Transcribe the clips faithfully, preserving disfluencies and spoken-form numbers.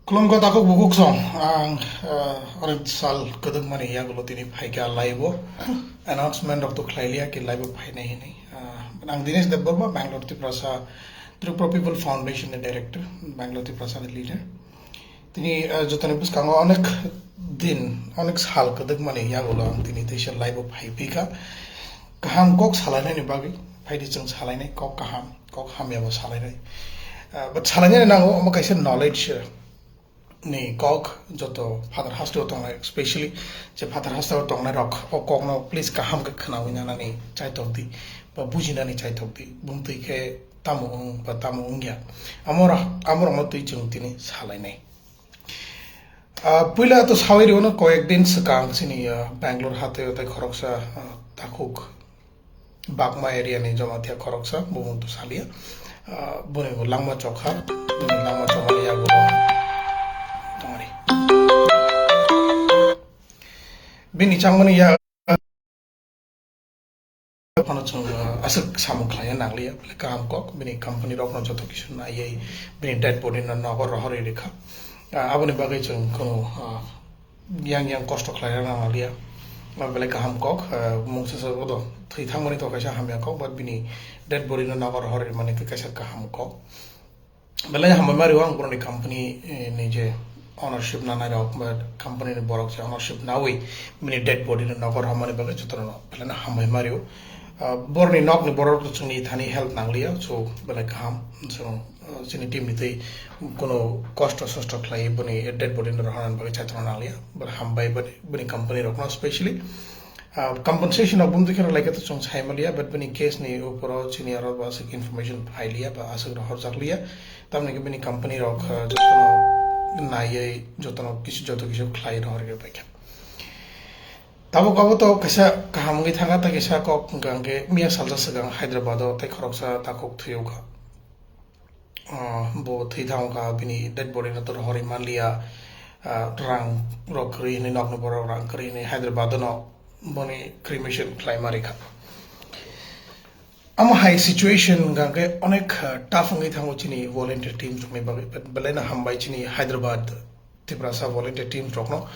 Khulumkha takhuk bukhuk song, ang, ah, onek sal kwdwkmani yagulo tini phaikha live-o. Announcement rok to khlailiya ki live-o phainai hinwi. Ah, ang Dinesh Debbarma, Bangalore Tiprasa, Tripura People Foundation ni director, Bangalore Tiprasa ni leader. Tini, ah, jotoni bwskango onek din, onek sal kwdwkmani yagulo ang tini teisa live-o phai phikha. Kaham kok salainani bagwi, phaidi chwng salainai kok kaham. Kok hamya bo salainai. Ah, but salainani nango omo kaisa knowledge, eh, ni kok joto Father hasteo tongnai, specially je Father hasteo tongnai rok o kokno please kaham khe khwnawi nanani chaitok di, ba bujinani chaitok di, bumtwi khe tamo wng ba tamo wngya. Amora-, amorokno twi chwng tini salainai. Ah, puila to sawi riono koyek din swkang chini, ah, Bangalore hateo tei khoroksa, ah, takhuk Bakma area ni Jamatia khoroksa, bo muitu salia. Ah, boni bo langma chokha, boni langma chokmani yago tongari. Bini changmani ya phano chwng, ah, aswk samung khlaiya nangliya, bole kaham kok, bini company rokno joto kisu naiwi, bini dead body no nogo rohorwi rikha. Ah, aboni bagwi chwng kheno, ah, yang yang kosto khlai rwna nangliya. Ba belai kaham kok, ah, mungsa sa bodo thwi thangmani to kaisa hamya kok, but bini dead body no nogo rohor rimani khe kaisa kaham kok. Belai hambai mari ang boroni company, eh, ni je ownership nanai rok, ba company ni borok je ownership nawi bini dead body no nogo rohormani bagwi jotono belai no hambai mari. Ah, boroni nok ni borok to chwngni thani help nangliya, so belai kaham. So, ah, chini team ni tei kuno kosto sosto khlai boni dead body no rohorna bagwi chaithokna nangliya, but hambai boni, boni company rokno specially. Ah, compensation rok bumtwi khe rwlai khe to chwng sai manliya, but bini case ni uporo chini aro bo aswk information phailiya ba aswk rohorjakliya, tamni khe bini company rok, ah, jotono naiwi jotono kisu, joto kisu khlai rohorwi paikha. Tabuk abo to kaisa kaham wngwi thangkha, tei kaisa kok hwnkha hwnkhe miya salsa swkang Hyderabad o tei khoroksa takhuk thwiyo kha. Ah, bo thwi thangkha, bini dead body no to rohorwi manliya, ah, rang rok kwrwi hwnwi, nokni borok rang kwrwi hwnwi Hyderabad no boni cremation khlaima rikha. Amo hai situation hwnkha hwnkhe onek, ah, tough wngwi thango chini volunteer teams rokni bagwi, but belai no hambai chini Hyderabad Tiprasa volunteer teams rokno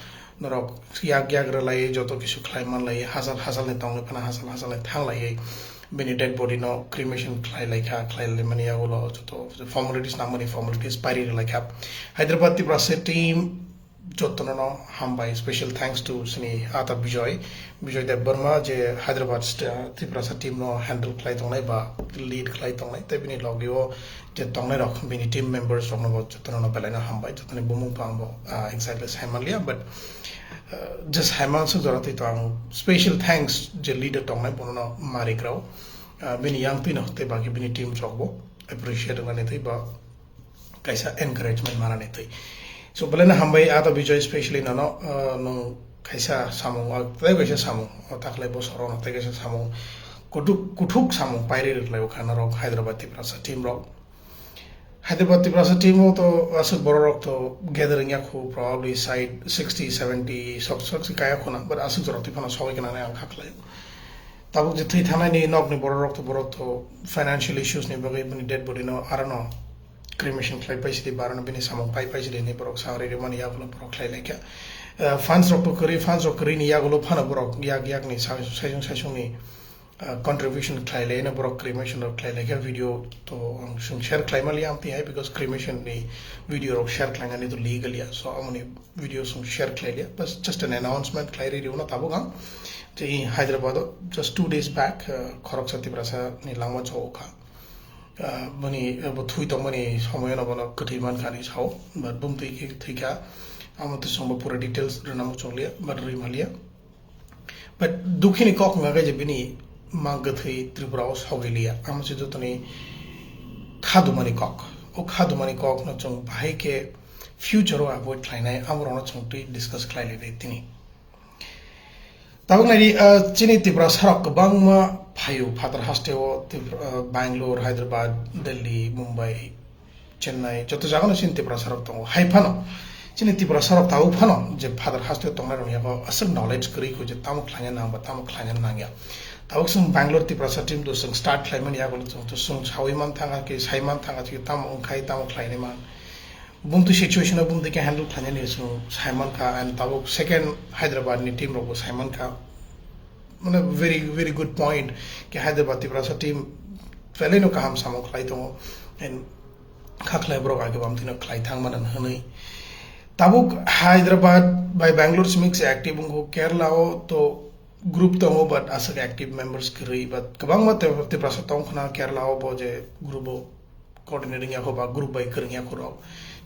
norok yak yak rwlaiwi joto kisu khlai manlaiwi, hachal hachalni tongwi phano hachal hachalni thanglaiwi bini dead body no cremation khlai laikha, khlai laimani yagulo joto formalities nangmani formalities pairi rwlaikha. Hyderabad Tiprasa team jotono no hambai, special thanks to chini Ata Bijoy. Bijoy Debbarma je Hyderabad st-, Tiprasa team no handle khlai tongnai ba lead khlai tongnai, tei bini logi o je tongnai rok bini team members rok no bo jotono no belai no hambai, jotoni bumung to ang bo, ah, exactly sai manliya, but, ah, just hai mansuk jora twi to ang special thanks je leader tongnai bono no marik rao, ah, bini yang twi no tei baki bini team rok bo appreciate wngnani twi ba kaisa encouragement manani twi. So, belai no hambai Ata Bijoy, specially nono, ah, nwng kaisa samung, ah, tei kaisa samung, ah, taklai bosoro no tei kaisa samung, kuthuk, kuthuk samung pairi rwlai o kha norok Hyderabad Tiprasa team rok. Hyderabad Tiprasa team o to aswk borok rok to gathering ya khu, probably side sixty, seventy, sok, sok si kaya khuna, but aswk jora twi phano sogwi gwnang ang kha khlai. Tabuk je thwi thangnai ni nok ni borok rok to, borok to financial issues ni bagwi bini dead body no aro no cremation khlai paisidi, ba aro no bini samung pai paisidi hinwi borok sa riri mani yagulo borok khlai laikha. Eh, fans rok bo kwrwi, fans rok kwrwi ni yagulo phano borok yak yak ni sa-, saisung saisung ni, eh, contribution khlai lai no borok cremation rok khlai laikha. Video to ang chwng share khlai mali ang twi hai, because cremation ni video rok share khlai nani to legal ya, so amoni video chwng share khlai liya, bas just an announcement khlai riri uno tabuk ang. Je Hyderabad o just two days back, eh, khoroksa Tiprasa ni langma chowk kha. Ah, boni, ah, bo thwi tongmani somoyano bono kwthwi mankha hinwi sao, but bumtwi khe thwikha, amo to chwngbo pura details rwna muchungliya, but rwi maliya. But dukhini kok wngkha khe je bini mang kwthwi Tripura o sogwi liya, amo se jotoni khadumani kok. O khadumani kokno chwng bahai khe future o avoid khlainai, amorokno chwng twi discuss khlai lai tini. Tabuk naidi, ah, chini Tiprasa rok kwbangma phaio phatar hasteo, Tipra-, ah, Bangalore, Hyderabad, Delhi, Mumbai, Chennai, joto jagano chini Tiprasa rok tongo. Hai phano, chini Tiprasa rok tabuk phano je phatar hasteo tongnai rok yago aswk knowledge kwrwi kho je tamo khlaina nang ba tamo khlaina nang ya. Tabuk chwng Bangalore Tiprasa team to chwng start khlaimani yago chwng to chwng sawi man thanga khe, sai man thanga khe tamo wngkhai, tamo khlainai man. Bumtwi situation o bumtwi khe handle khlainani chwng saimankha, and tabuk second Hyderabad ni team rokbo saimankha. Mane very, very good point. Khe Hyderabad Tiprasa team belai no kaham samung khlai tongo, and kha khlai borok age bam thwino khlai thang mano hwnwi. Tabuk Hyderabad bai Bangalore simi se active wngkho, Kerala o to group tongo, but aswk active members kwrwi, but kwbangma Tip-, Tiprasa tong khna Kerala o bo je group o coordinate wngya kho ba group bai kwrwngya kho rok.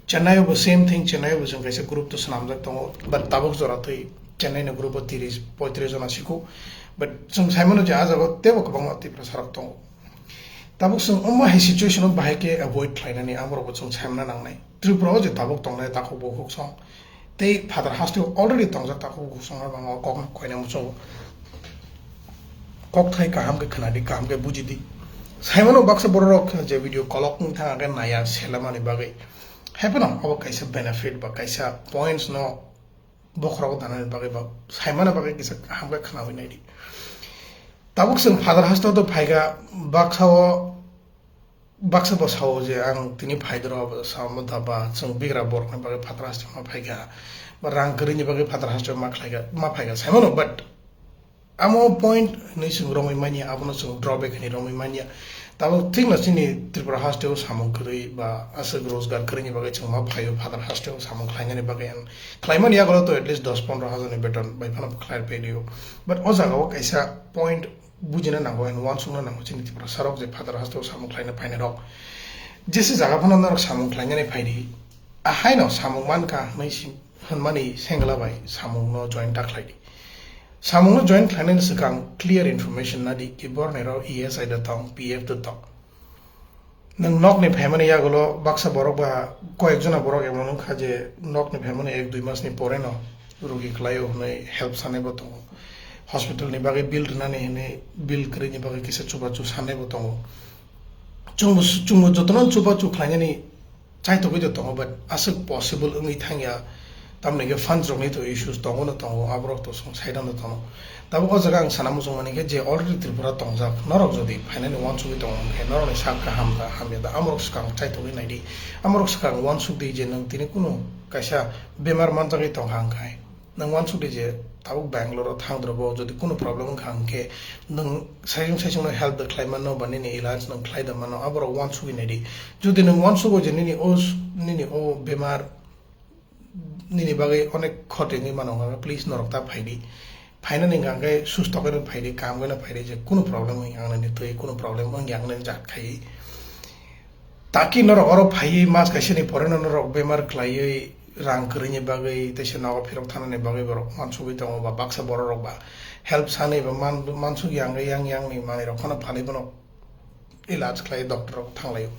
Chennai o bo same thing, Chennai o bo chwng kaisa group to swnamjak tongo, but tabuk jora twi Chennai ni group o tiris poitris jona sikho, but chwng saimano je ah jaga o teibo kwbangma Tiprasa rok tongo. Tabuk chwng omo hai situation o bahai khe avoid khlainani amorokbo chwng saimna nangnai. Tripura o je tabuk tongnai takhuk bukhuk song tei phatar hasteo already tongjak takhuk bukhuk song no bangma o kok no koina muchungo. Kokthai kaham khe khwnadi, kaham khe bujidi. Saimano baksa bororok je video kolok wng thang khe naya selamani bagwi. Haiphano abo kaisa benefit ba kaisa points no bokhorok danani bagwi ba saimana bagwi kisa kaham khe khwnawi naidi. Tabuk chwng phatar hasteo to phaikha, baksa o, baksa bo sao je ang tini phaidoro samo da ba chwng bigra borokni bagwi phatar hasteo ma phaikha, ba rang kwrwini bagwi phatar hasteo ma khlaikha, ma phaikha saimano, but amo point hinwi chwng romwi manya, abono chwng drawback hinwi romwi manya. Tabuk thikno chini Tripura hasteo samung kwrwi ba aswk rojgar kwrwini bagwi chwng ma phaio phatar hasteo samung khlainani bagwi, ang khlaimani yagulo to at least dos pondro hajarni beton bai phano khlai paidio. But o jagao kaisa point bujina nango and uansukna nango chini Tiprasa rok je phatar hasteo samung khlaina phainai rok. Jesa jaga phano norok samung khlainani phaidi, ahaino samung mankha hinwi si-, hwnmani sengla bai samungno join ta khlaidi. Samungno join khlainani swkang clear information nadi ki bornero E S I da tong, P F da tong. Nwng nokni phaimani yagulo baksa borok ba koyekjona borok emon wngkha je nokni phaimani ek dui masni poreno rugi khlaio hwnwi help sanaibo tongo. Hospitalni bagwi bill rwnani hwnwi bill kwrwini bagwi kisa chubachu sanaibo tongo. Chwngbo, chwngbo jotono chubachu khlainani chaitogwi to tongo, but aswk possible wngwi thangya. Tamni hwnkhe funds rokni to issues tongo no tongo, aborok to chwng side no tongo. Tabuk o jaga ang sana muchung mani khe je already Tripura tongjak, norok jodi phainani uansugwi tongo hwnkhe norokni sak kaham da hamya da amorok swkang chaitogwi naidi, amorok swkang uansuk di je nwng tini kunu kaisa bemar manjagwi tongkha hwnkhe. Nwng uansuk di je tabuk Bangalore o thang doro bo jodi kunu problem wngkha hwnkhe nwng saisung saisung no help da khlai mano ba nini ilaj nwng khlai da mano, aborok uansugwi naidi. Jodi nwng uansugo je nini o s-, nini o bemar nini bagwi onek khoti wngwi mano hwnkhe, please norok ta phaidi. Phainani hwnkha hwnkhe susto khe no phaidi, kaham khe no phaidi, je kunu problem wngya ang nini twi, kunu problem wngya ang nini jat khai. Taki norok oro phaiwi mas kaisa ni pore no norok bemar khlaiwi rang kwrwini bagwi teisa nogo phirok thanani bagwi borok uansugwi tongo ba baksa borok rok ba help sanwi ba man, mansugya hwnkhe yang yang ni manwi rok phano phalwi bono ilaj khlai doctor rok thanglaio.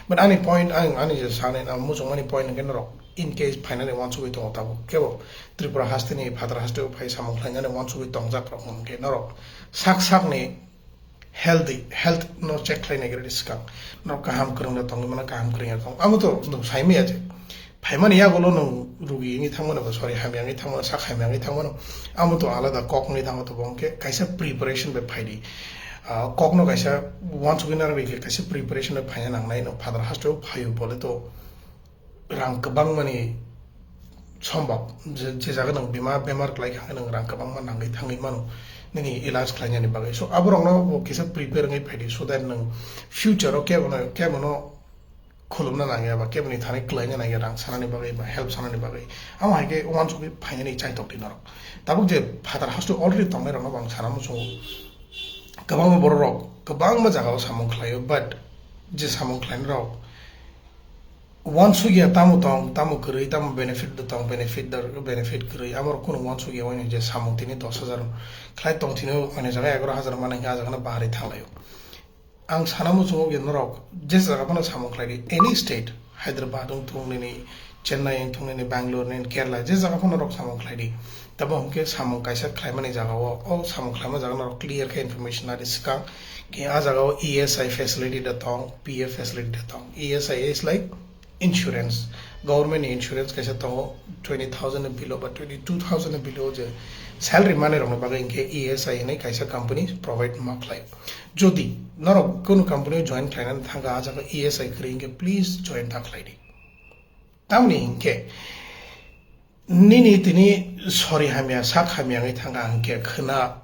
But ani point, ang ani je sanai na muchungmani point hwnkhe norok in case phainani uansugwi tongo tabuk kebo Tripura hasteni phatar hasteo phai samung khlainani uansugwi tongjak rok hwnkhe norok sak sakni healthy, health no check khlai nai gari swkang. Norok kaham kwrwng da tongwi mano, kaham kwrwng ya tong. Amo to saimaya je phaimani yagulo nwng rugi wngwi thangmano ba, sorry, hamya wngwi thangmano, sak hamya wngwi thangmano, amo to alada kok wngwi thango, to bo hwnkhe kaisa preparation bai phaidi. Ah, kokno kaisa uansugwi narwgwi khe kaisa preparation bai phaina nangnai, no phatar hasteo phaio bole to rang kwbangmani sombab, je, je jaga nwng bima-, bemar kwlai kha, nwng rang kwbangma nangwi thangwi mano nini ilaj khlainani bagwi. So, aborokno bo kisa prepare wngwi phaidi, so that nwng future o kebono, kebono khulumna nangya ba keboni thani kwlaina nangya rang sanani bagwi ba help sanani bagwi. Amo hai khe uansugwi phainani chaitok di norok. Tabuk je phatar hasteo already tongnai rokno bo ang sana muchungo. Kwbangma borok rok kwbangma jaga o samung khlaio, but je samung khlainai rok uansukya tamo tong, tamo kwrwi, tamo benefit da tong, benefit da, benefit kwrwi, amo rok kunu uansukya waino je samung tini dos hajar khlai tong, tini o ani jaga egaroh hajar manai khe, ah jaga no bahari thanglaio. Ang sana muchungo je norok je jaga phano samung khlai di, any state, Hyderabad wng thung nini, Chennai wng thung nini, Bangalore nini, Kerala, je jaga phano norok samung khlai di. Tamo hwnkhe samung kaisa khlaimani jaga o, o samung khlaima jaga norok clear khe information nadi swkang. Khe ah jaga o E S I facility da tong, P F facility da tong. E S I is like insurance, government ni insurance kaisa tongo, twenty thousand ni below ba twenty two thousand ni below je salary manwi rokni bagwi hwnkhe E S I hinwi kaisa company provide ma khlai. Jodi norok kunu company o join khlainani thangkha, ah jaga E S I kwrwi hwnkhe please join ta khlai di. Tamni hinkhe nini tini sori hamya, sak hamya wngwi thangkha hinkhe khwna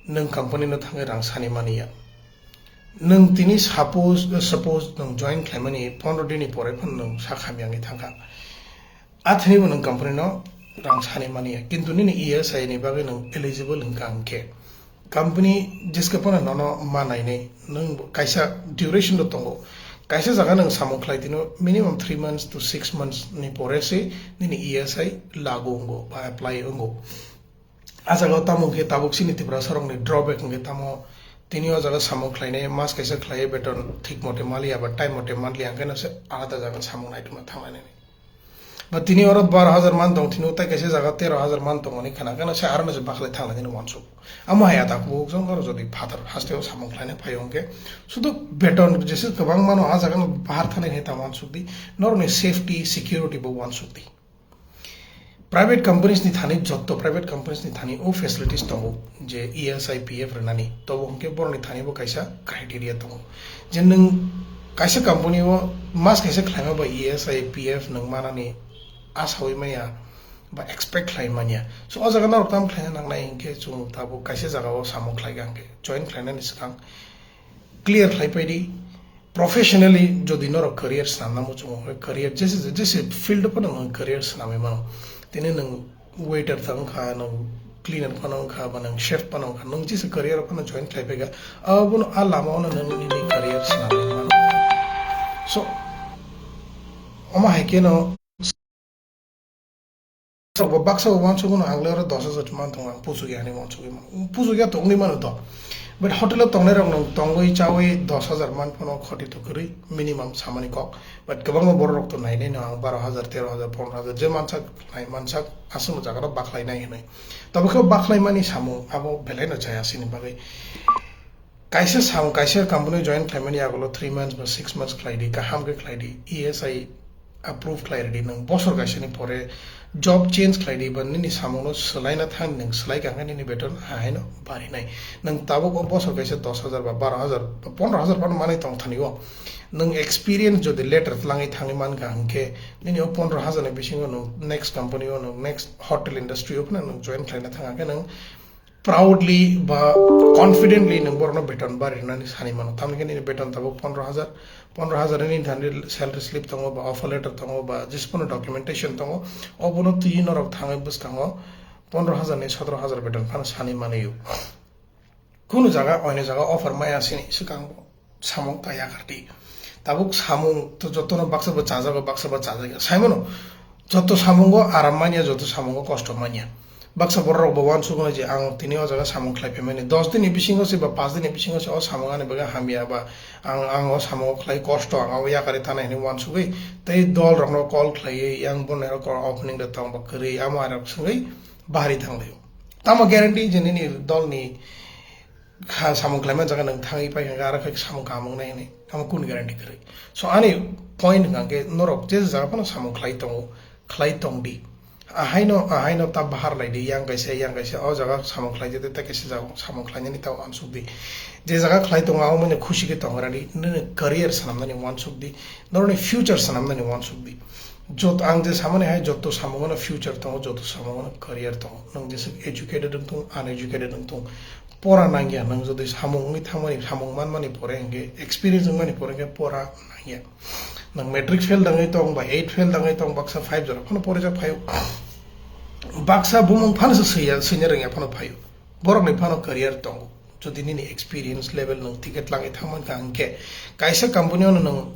nwng company no thangwi rang sani mani ya. Nwng tini suppose, suppose nwng join khlaimani pondro dini pore phano nwng sak hamya wngwi thangkha. Athini bo nwng company no rang sani mani ya. Kintu nini E S I ni bagwi nwng eligible hinkha hinkhe company jeske phano nono ma nainai. Nwng kaisa duration do tongo. Kaisa jaga nwng samung khlai tino minimum three months to six months ni pore se nini E S I lagu wngo ba apply wngo. A jaga o tamo khe tabuk chini Tiprasa rokni drawback hwnkhe tamo tini o jaga samung khlainai mas kaisa khlaiwi beton thik mote maliya ba time mote manliya hwnkhe no se alada jaga samung naituma thangnani. Ba tini oro baro hajar man tong tini o tai kaisa jaga tero hajar man tongmani khana hwnkhe no se aro no se bakhlai thanglainani uansuk. Amo hai atak buk jong oro jodi phatar haste o samung khlaina phaio hwnkhe sudu beton jese kwbang mano a jaga no bahar thani hai ta uansuk di norokni safety security bo uansuk di. Private companies ni thani jotto private companies ni thani o facilities tongo je E S I P F rwnani tobo hwnkhe borokni thani bo kaisa criteria tongo je nwng kaisa company o mas kaisa khlaima bai E S I P F nwng manani asawi maya ba expect khlai manya. So o jaga norok tam khlaina nangnai hinkhe chwng tabuk kaisa jaga o samung khlai kha hinkhe join khlainani swkang clear khlai paidi. Professionally jodi norok career snamna muchungo hwnkhe career jese jese field phano nwng career snamwi mano. Tini nwng waiter ta wngkha, nwng cleaner phano wngkha ba nwng chef phano wngkha, nwng jese career phano join khlai phaikha abono a lama ono nwng nini career snamwi mano. So omo hai kheno Baksa bo, baksa bo uansukmano ang le oro dos hajar man tongo, ang puchukya hinwi uansukwi mano. Puchukya to wngwi mano to. But hotel o tongnai rok nwng tongwi chawi dos hajar man phano khoti to kwrwi minimum samani kok. But kwbangma borok rok to nainai no ang baro hajar, tero hajar, pondro hajar je mansak nai mansak aswkno jaga rok bakhlai nai hinwi. Tobo khe bakhlai mani samung abo belai no chaya sini bagwi. Kaisa samung, kaisa company join khlaimani yagulo three months ba six months khlai di, kaham khe khlai di, E S I approve khlai rwdi, nwng bosor kaisani pore job change khlai di, ba nini samungno swlaina thang, nwng swlai kha khe nini beton ahaino barinai. Nwng tabuk o bosor kaisa dos hajar ba baro hajar ba pondro hajar phano manwi tong thani o. Nwng experience jodi letter tlangwi thangwi mankha hwnkhe nini o pondro hajar ni bisingo nwng next company o, nwng next hotel industry o phano nwng join khlaina thang khe nwng proudly ba confidently nwng borokno beton bari rwnani sani mano. Tamni khe nini beton tabuk pondro hajar, pondro hajar ni nini thani salary slip tongo ba offer letter tongo ba jispono documentation tongo, obono twi norok thangwi bwskango pondro hajar ni sotro hajar beton phano sani manwi o. Kunu jaga, oino jaga offer maya sini swkang samung ta yakardi. Tabuk samung to jotono baksa bo chajago, baksa bo chajakya. Saimano, joto samungo aram manya, joto samungo kosto manya. Baksa borok rok bo uansukno je ang tini o jaga samung khlai phaimani. Dos din ni bisingo se ba paanch din ni bisingo se o samung ani bagwi hamya ba ang, ang o samungo khlai kosto, ang abo yakarwi thanai hinwi uansugwi tei dol rokno call khlaiwi yang bono ero call opening da tong ba kwrwi amo ani rok swngwi bahari thanglaio. Tamo guarantee je nini dol ni kha samung khlaima jaga nwng thangwi pai hwnkhe aro khe samung kaham wngnai hinwi tamo kunu guarantee kwrwi. So ani point hwnkha khe norok je jaga phano samung khlai tongo, khlai tong di. Ahaino, ahaino ta bahar lai di, yang kaisa, yang kaisa, o jaga samung khlai di, tei kaisa jaga samung khlainani ta uansuk di. Je jaga khlai tongo, abo manya khusi khe tong radi, nini career swnamnani uansuk di, norokni future swnamnani uansuk di. Jot-, ang je samani hai joto samungo no future tongo, joto samungo no career tongo. Nwng jesa educated wng thung, uneducated wng thung, pora nangya. Nwng jodi samung wngwi thangmani, samung manmani pore hwnkhe, experience wngmani pore hwnkhe pora nangya. Nwng matric fail dangwi tong ba eight fail dangwi tong, baksa five jora phano porijak phaio. Baksa bumung phano se swiya, swina rwngya phano phaio. Borokni phano career tongo. Jodi nini experience level nwng ticket langwi thangmani kha hwnkhe, kaisa company ono nwng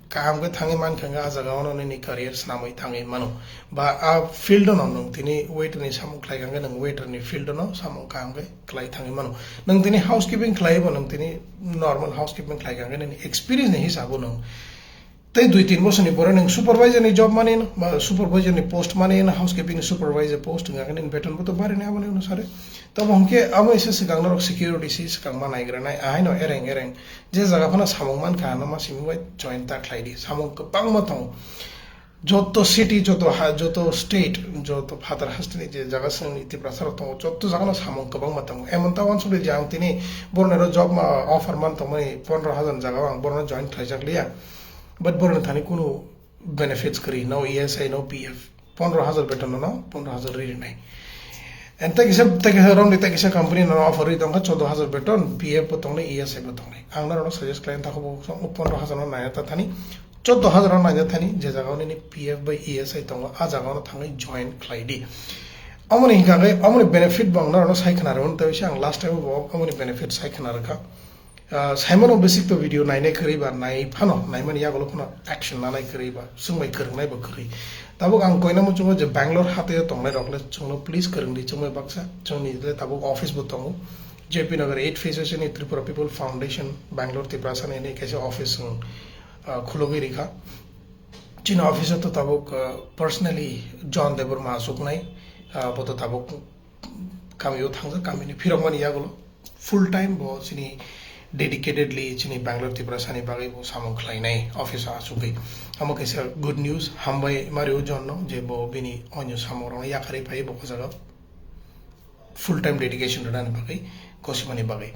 kaham khe thangwi mankha hwnkhe, a jaga ono nini career swnamwi thangwi mano. Ba a field ono nwng tini waiter ni samung khlai kha hwnkhe, nwng waiter ni field ono samung kaham khe khlai thangwi mano. Nwng tini housekeeping khlai bo, nwng tini normal housekeeping khlai kha hwnkhe, nini experience ni hisabo nwng tei dui tin bosor ni pore nwng supervisor ni job mani no, ba supervisor ni post mani no, housekeeping supervisor post hwnkha khe nini beton bo to bari nai abo ni ono sare. Tamo hwnkhe abo ise swkang norok security si swkang ma naigra nai, ahai no ereng ereng je jaga phano samung mankha ano ma simi bai join ta khlai di, samung kwbangma tongo. Joto city, joto ha, joto state, joto phatar haste ni je jaga sini Tiprasa rok tongo, joto jaga no samung kwbangma tongo. Emon ta uansuk di je ang tini borok no job ma offer man tongmani pondro hajar ni jaga o ang borok no join khlai jak liya. But borok ni thani kunu benefits kwrwi, no E S I, no P F. Pondro hajar beton no pondro hajar ri rinai. And tei kisa, tei kisa romni tei kisa company no offer ri tongkha choudo hajar beton, P F bo tongnai, E S I bo tongnai. Ang norokno suggest khlai thago bo pondro hajar no nai ta thani, choudo hajar no nai ta thani, je jaga nini P F bai E S I tongo, a jaga no thangwi join khlai di. Omoni hinkha khe, omoni benefit bo ang norokno sai khna rw, tei ang last time bo omoni benefit sai khna rwkha. Ah, saimano basic to video nainai kwrwi ba nai phano, naimani yagulo phano action nanai kwrwi ba, chwngbai kwrwngnai ba kwrwi. Tabuk ang koina muchungo je Bangalore hateo tongnai rok le chwngno please kwrwng di, chwngbai baksa, chwngni le tabuk office bo tongo. J P Nagar eight phase ni Tripura People Foundation, Bangalore Tiprasa ni kaisa office chwng, ah, khulogwi rikha. Chini office o to tabuk, ah, personally John Debbarma asuknai, ah, bo to tabuk kamio thangjak, kamini phirokmani yagulo full time bo chini dedicatedly chini Bangalore Tiprasani bagwi bo samung khlainai office o achugwi. Amo kaisa good news, hambai Mario John no je bo bini onyo samung rokno yakarwi phaiwi bo o jaga full time dedication rwnani bagwi, gosimani bagwi.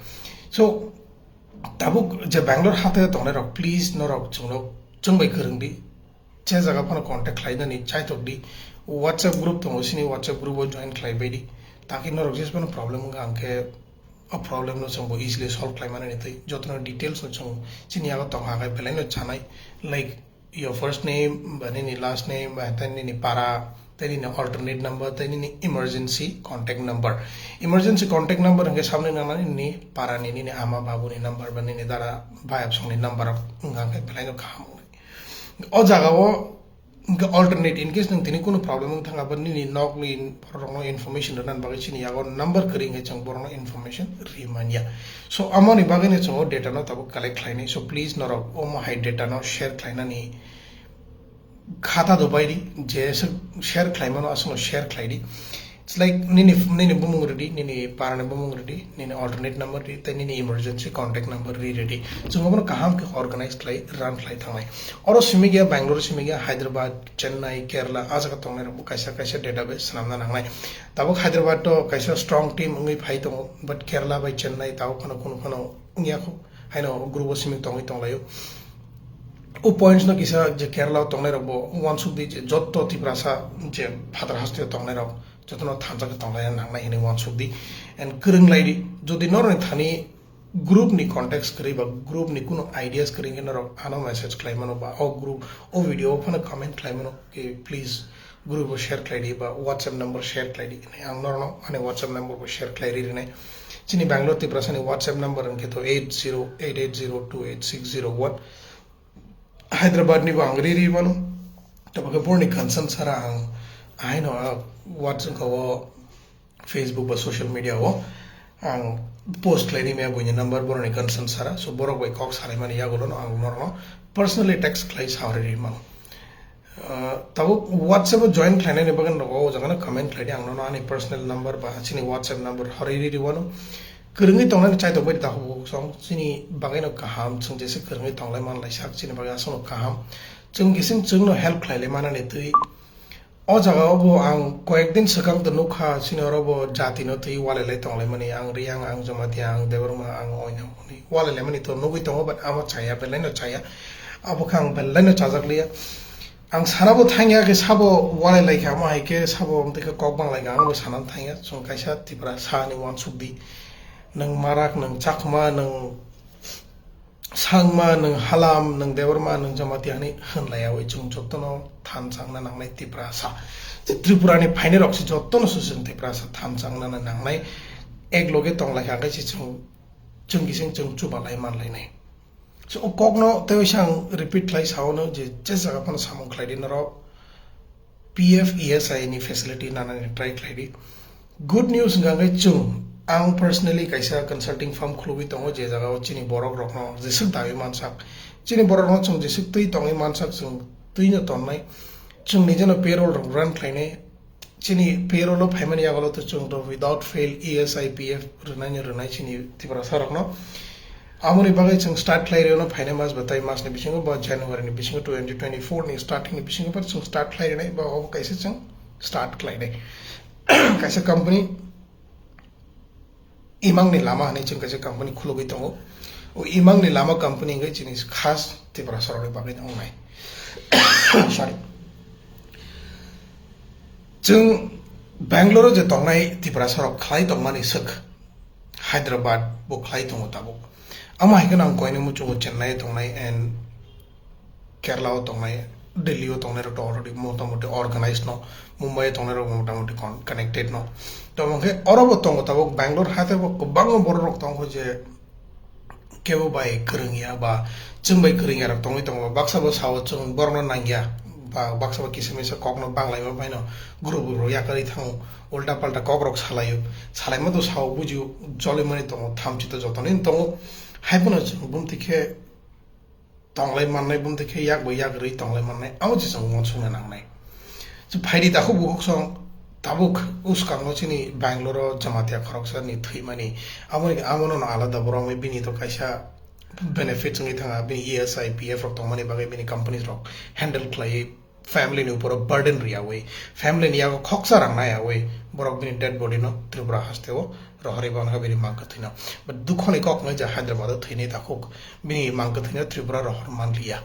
So, tabuk je Bangalore hateo tongnai rok, please norok chwngno chwngbai kwrwng di. Je jaga phano contact khlainani chaitok di. WhatsApp group tongo, sini WhatsApp group o join khlai bai di. Taki norok jesphano problem wngkha hwnkhe o problem no chwngbo easily solve khlai manani twi. Jotono details no chwng chini yago tongo, hagai belai no chanai. Like, your first name, ba nini last name, ba tei nini para, tei nini alternate number, tei nini emergency contact number. Emergency contact number hwnkhe samni nangnai nini para ni, nini ama babu ni number, ba nini dara bayap songni number wngkha hwnkhe belai no kaham wngnai. O jaga o hwnkhe alternate, in case nwng tini kunu problem wng thangkha, ba nini nokni borok rokno information rwna bagwi chini yago number kwrwi hwnkhe chwng borokno information rwi manya. So, amoni bagwino chwng o data no tabuk collect khlainai. So, please norok omo hai data no share khlainani khata do bai di, je se share khlaimano aswkno share khlai di. It's like nini, nini bumung rwdi, nini parani bumung rwdi, nini alternate number rwdi, tei nini emergency contact number rwi rwdi. Chwng obono kaham khe organize khlai, run khlai thangnai. Oro simi gaya, Bangalore simi gaya, Hyderabad, Chennai, Kerala, a jaga tongnai rokbo kaisa kaisa database swnamna nangnai. Tabuk Hyderabad to kaisa strong team wngwi phai tongo, but Kerala bai Chennai tabuk phano kunu phano wngya kho, haino group o simi tongwi tonglaio. O points no kisa je Kerala o tongnai rokbo uansuk di je jotto Tiprasa je phatar hasteo tongnai rok jotono thansa khe tonglai nangnai hinwi uansuk di and kwrwng lai di. Jodi norokni thani group ni contacts kwrwi ba group ni kunu ideas kwrwi khe norok ano message khlai mano ba o group o video o phano comment khlai mano, ke please group o share khlai di ba WhatsApp number share khlai di hinwi ang norokno ani WhatsApp number bo share khlai ri rinai. Chini Bangalore Tiprasa ni WhatsApp number hwnkhe to eight zero eight eight zero two eight six zero one. Hyderabad ni bo ang ri ri mano. Tabuk khe boroni concern sara ang ahaino, ah, WhatsApp o, Facebook ba social media o ang post khlaini maya buini number boroni concern sara. So borok bai kok salaimani yagulo no ang norokno personally text khlai saori ri mano. Ah, tabuk WhatsApp o join khlainani bagwi norok o jagano comment khlai di, ang nono ani personal number ba chini WhatsApp number horwi ri ri wano. Kwrwngwi tongnani chaitok bai da hubuk song chini bagwi no kaham, chwng jesa kwrwngwi tonglai manlai sak chini bagwi aswk no kaham. Chwng kising chwng no help khlai lai manani twi. O jaga o bo ang koyek din swkang to nukha, chini oro bo jati no twi walai lai tonglai mani, ang Riyang, ang Jamatia, ang Debbarma, ang Oinam hwnwi walai lai mani to nugwi tongo, but amo chaya, belai no chaya. Abo khe ang belai no chajak liya. Ang sana bo thangya khe sabo walai lai kha, amo hai khe sabo tei khe kok bang lai kha, ang bo sana thangya. Chwng kaisa Tiprasa ni uansuk di. Nwng Marak, nwng Chakma, nwng Sangma, nwng Halam, nwng Debbarma, nwng Jamatia hinwi hwnlaiyawi chwng jotono thansa wngna nangnai Tiprasa. Je Tripura ni phainai rok se jotono se chwng Tiprasa thansa wngna nangnai. Ek loge tong lai kha khe se chwng, chwng kising chwng chubalai manlainai. So, o kokno tei waisa ang repeat khlai sao no je, je jaga phano samung khlai di norok P F E S I ni facility nanani try khlai di. Good news hwnkha khe chwng, ang personally kaisa consulting firm khulugwi tongo, je jaga o chini borok rokno jeswk dawi mansak, chini borok rokno chwng jeswk twi tongwi mansak, chwng twi no tonnai, chwng nijeno payroll rok run khlainai, chini payroll o phaimani yagulo to chwng to without fail E S I P F rwnai ni rwnai chini Tiprasa rokno. Amoni bagwi chwng start khlai rwno phainai mas ba tai mas ni bisingo ba January ni bisingo twenty twenty-four ni starting ni bisingo ba chwng start khlai rwnai ba obo kaisa chwng start khlai nai. Kaisa company Imang ni Lama hinwi chwng kaisa company khulugwi tongo. O Imang ni Lama company hwnkhe chini khas Tiprasa rokni bagwi wngnai. Sorry. Chwng Bangalore je tongnai Tiprasa rok khlai tongmani swk Hyderabad bo khlai tongo tabuk. Amo hai kheno ang koini muchungo Chennai tongnai and Kerala o tongnai, Delhi o tongnai rok already motamoti organized no, Mumbai o tongnai rok motamoti con-, connected no. To hwnkhe oro bo tongo tabuk Bangalore hai tei bo kwbangma borok rok tongo je kebo bai kwrwngya ba chwng bai kwrwngya rok tongwi tongo. Baksa bo sao chwng borokno nangya ba baksa bo kisa misa kokno banglaima baino guru guru yakarwi thango, ulta palta kok rok salaio, salaima to sao bujio, jolimani tongo, thamchi to jotonin tongo. Hai phano chwng bumtwi khe tonglai mannai, bumtwi khe yak bai yak rwi tonglai mannai, abo se chwng uansukna nangnai. Chwng phaidi takhuk bukhuk song tabuk uskango chini Bangalore o Jamatia khoroksa ni thwimani, aboni, abono no alada borok wngwi bini to kaisa benefit wngwi thanga, bini E S I, P F rok tongmani bagwi bini companies rok handle khlaiwi family ni uporo burden riyawi, family ni yago khoksa rang nayawi borok bini dead body no Tripura haste o rohorwi bono bini mang kwthwino. But dukhoni kok wngnai je Hyderabad o thwinai takhuk bini mang kwthwino Tripura rohor manliya.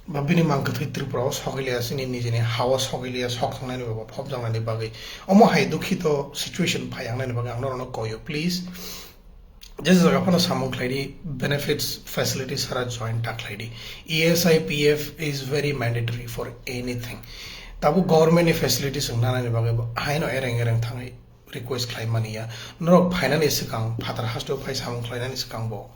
Ba bini mang kwthwi Tripura o sogwi liya, chini nijini ha o sogwi liya, sok thangnani ba phobjaknani bagwi. Omo hai dukhito situation phai wngnani bagwi ang norokno koyo, please. Je jaga phano samung khlai di, benefits, facilities sara join ta khlai di. E S I P F is very mandatory for anything. Tabuk government ni facilities wng nanani bagwi bo haino ereng ereng thangwi request khlai mani ya. Norok phainani swkang, phatar hasteo phai samung khlainani swkang bo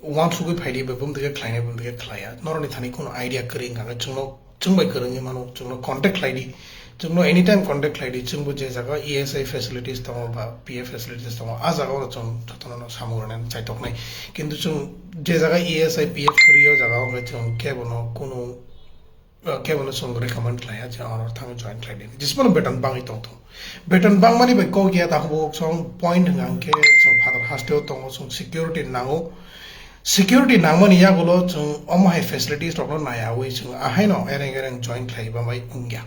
uansugwi phai di, bebum dikhe khlainai, bebum dikhe khlaiya. Norokni thani kheno idea kwrwi wngkha khe chwngno, chwng bai kwrwngwi mano, chwngno contact khlai di. Chwngno anytime contact khlai di, chwngbo je jaga E S I facilities tongo ba P F facilities tongo, a jaga oro chwng jotono no samung rwnani chaitoknai. Kintu chwng je jaga E S I P F kwrwi o jaga o hwnkhe chwng kebono kunu, uh, kebono chwng recommend khlaiya je oro thangwi join khlai di. Jismano beton bangwi tongthung. Beton bangmani bai kok ya, takhuk bukhuk song point hwnkha hwnkhe chwng phatar hasteo tongo, chwng security nango. Security nangmani yagulo chwng omo hai facilities rokno naiyawi chwng ahaino ereng ereng join khlai bamai wngya.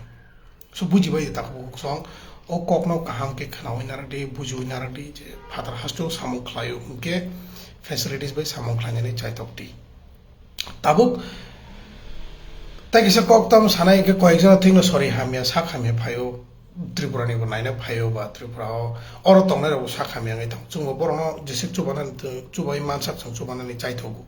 So bujibai takhuk bukhuk song o kokno kaham khe khwnawi narwk di, bujiwi narwk di je phatar hasteo samung khlaio hwnkhe facilities bai samung khlainani chaitok di. Tabuk tai kisa kok tam sanai hwnkhe koyekjona thwino sori hamya sak hamya phaio, Tripura ni bo naina phaio ba Tripura o oro tongnai rok bo sak hamya wngwi thango. Chwngbo borokno jeswk chubanani tw-, chubai mansak chwng chubanani chaithogo.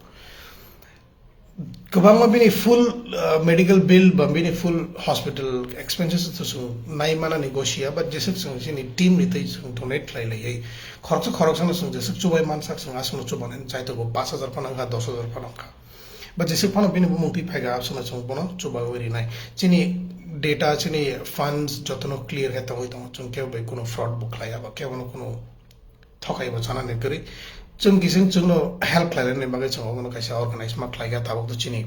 Kwbangma bini full, uh, medical bill ba bini full hospital expenses to chwng nai manani gosia, but jeswk chwng chini team ni twi chwng donate khlai lai. Khoroksa khoroksano chwng jeswk chubai mansak chwng aswkno chubanani chaithogo, pash hajar phano wngkha, dos hajar phano wngkha. Ba jeswk phano bini bumung twi phaikha, aswkno chwng bono chubawi rinai. Chini data, chini funds jotono clear khe tongwi tongo, chwng kebo bai kuno fraud bo khlaiya ba kebono kuno thokai bo chanani kwrwi. Chwng kising chwngno help khlainani bagwi chwng obono kaisa organize ma khlaikha, tabuk to chini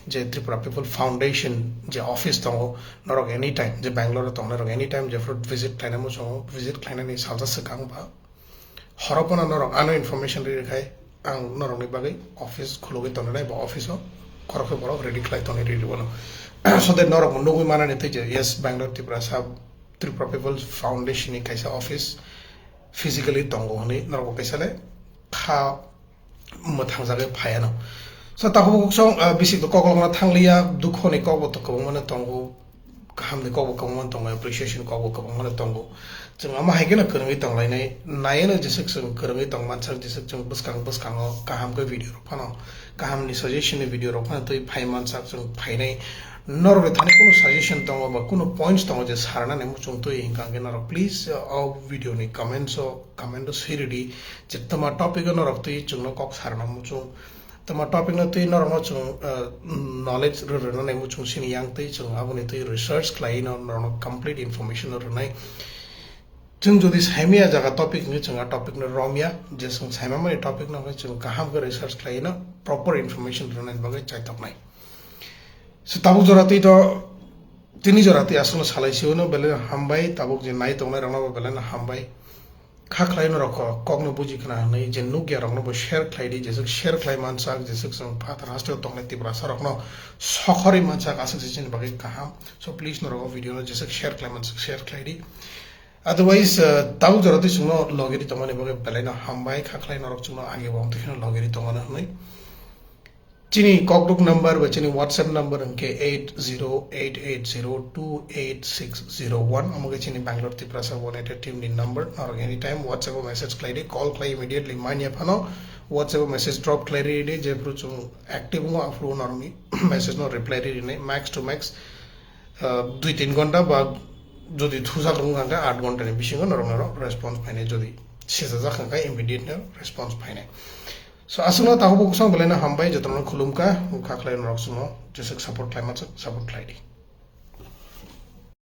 je Tripura People Foundation je office tongo, norok anytime je Bangalore o tongnai rok anytime jephru visit khlainai muchungo, visit khlainani salsa swkang ba horo phano norok ano information ri rwkhai, ang norokni bagwi office khulugwi tonwi nai, bo office o khoroksa borok ready khlai tonwi rw rw bono. So that norok bo nugwi manani twi je, yes, Bangalore Tiprasa, Tripura People Foundation ni kaisa office physically tongo hwnwi norok bo kaisa le kha mwthangjagwi phaiano. So takhuk bukhuk song, ah, bisik to koklokno thangliya, dukhoni kokbo to kwbangmano tongo, kahamni kokbo kwbangmano tongo, appreciation kokbo kwbangmano tongo. Chwng omo hai kheno kwrwngwi tonglainai, naieno jeswk chwng kwrwngwi tong mansak, jeswk chwng bwskang bwskango kaham khe video rok phano, kahamni suggestion ni video rok phano twi phai mansak chwng phainai. Norokni thani kunu suggestion tongo ba kunu points tongo je sarnani muchung twi hwnkha hwnkhe norok please, uh, o video ni comments o, comment o swi rwdi je twma topic o norok twi chwngno kok sarna muchung. Tamo topic no twi norokno chwng, uh, knowledge rw-, rwnani muchung sini yang twi chwng aboni twi research khlai no norokno complete information no rwnai. Chwng jodi saimaya jaga topic hwnkhe chwng a topic no romya, je chwng saimamani topic no hwnkhe chwng kaham khe research khlai no proper information rwnani bagwi chaitoknai. So tabuk jora twi to tini jora twi aswkno salai sio no belai no hambai, tabuk je nai tongnai rokno bo belai no hambai. Kha khlai norok kok, kokno buji khna hwnwi je nukya rokno bo share khlai di, jeswk share khlai mansak, jeswk chwng phatar hasteo tongnai Tiprasa rokno sokhorwi mansak, aswk se chini bagwi kaham. So please norok o video no jeswk share khlai mansak, share khlai di. Otherwise, uh, tabuk jora twi chwngno logiri tongmani bagwi belai no hambai, kha khlai norok chwngno age bo twi kheno logiri tongmani hwnwi. Chini kokduk number ba chini WhatsApp number hwnkhe eight zero eight eight zero two eight six zero one, omo khe chini Bangalore Tiprasa United Team ni number. Norok anytime WhatsApp o message khlai di, call khlai immediately manya phano WhatsApp o message drop khlai ri di, jephru chwng active wngo aphuru norokni message no reply ri rinai max to max, uh, dui tin ghonta ba jodi thujak rwng kha khe aat ghonta ni bisingo norok norok response phainai, jodi sijajak kha khe immediate no response phainai. So aswkno takhuk bukhuk belai no hambai, jotono khulumkha, wngkha khlai norok chwngno jeswk support khlaima chwk support khlai di.